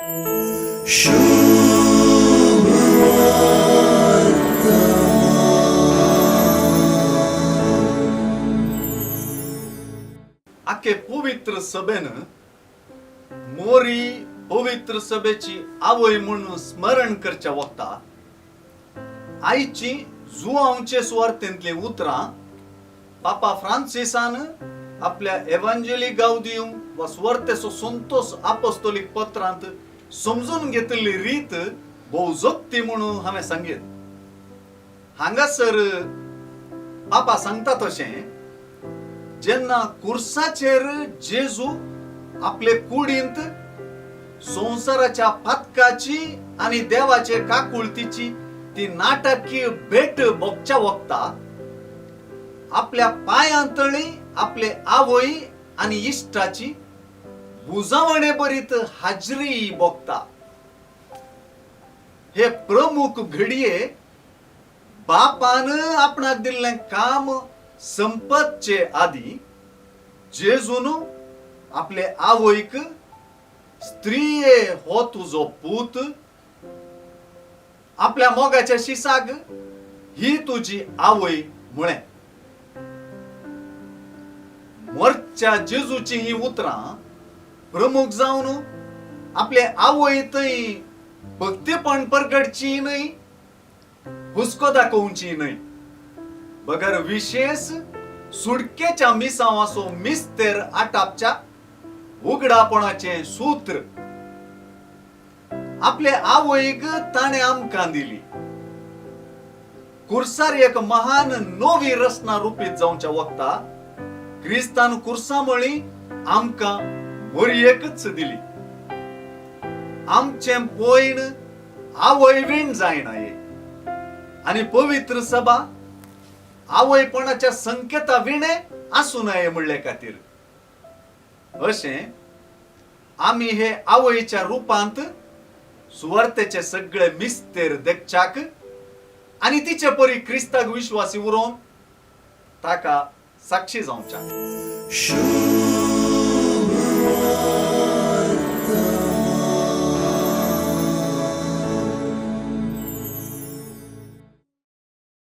आखे पवित्र सभेन मोरी पवित्र सभेची आवय म्हूण स्मरण करच्या वखता आयची जुआंवचे सुवार्थेंतलीं उतरां पापा फ्रांसिसान आपल्या एवांजेली गावदियूम वा सुवार्तेचो संतोष आपोस्तोलीक पत्रांत समजून घेतिल्ली रीत भोव जोगती म्हणून हांवें सांगीत. हांगासर पापा सांगता तशें, जेन्ना कुर्साचेर जेजू आपले कुडींत संवसाराच्या पातकाची आनी देवाचे काकुळतीची ती नाटकीय भेट भोगच्या वखता आपल्या पांयां तळी आपले आवय आनी इश्टाची बुजावणे बरीत हाजरी भोगता. हे प्रमुख घडये बापान आपणाक दिल्लें काम संपतचे आदीं जेजून आपले आवयक, स्त्रिये हो तुजो पूत, आपल्या मोगाच्या शिसाक ही तुजी आवय म्हळें. मरच्या जेजूचीं हीं उतरां प्रमुख जावन आपले आवय थंय भक्तीपण परगटची न्हय, हुस्को दाखोवची न्हय, बगर विशेश सुडकेच्या मिसांवाचो मिस्तेर आटापच्या उगडापणाचें सूत्र आपले आवयक ताणें आमकां दिली. कुर्सार एक महान नवी रचना रुपीत जावच्या वखता क्रिस्तान कुर्सा म्हळी आमकां मरयेकच दिली. आमचें पयण आवयवीण जायना ये आनी पवित्र सभा आवयपणाच्या संकेता विणें आसूं नये म्हणले खातीर अशें आमी हे आवयच्या रुपांत सुवार्तेचे सगळे मिस्तेर देखच्याक आनी तिचे परी क्रिस्ताक विश्वासी उरोवन ताका साक्षी जावच्याक.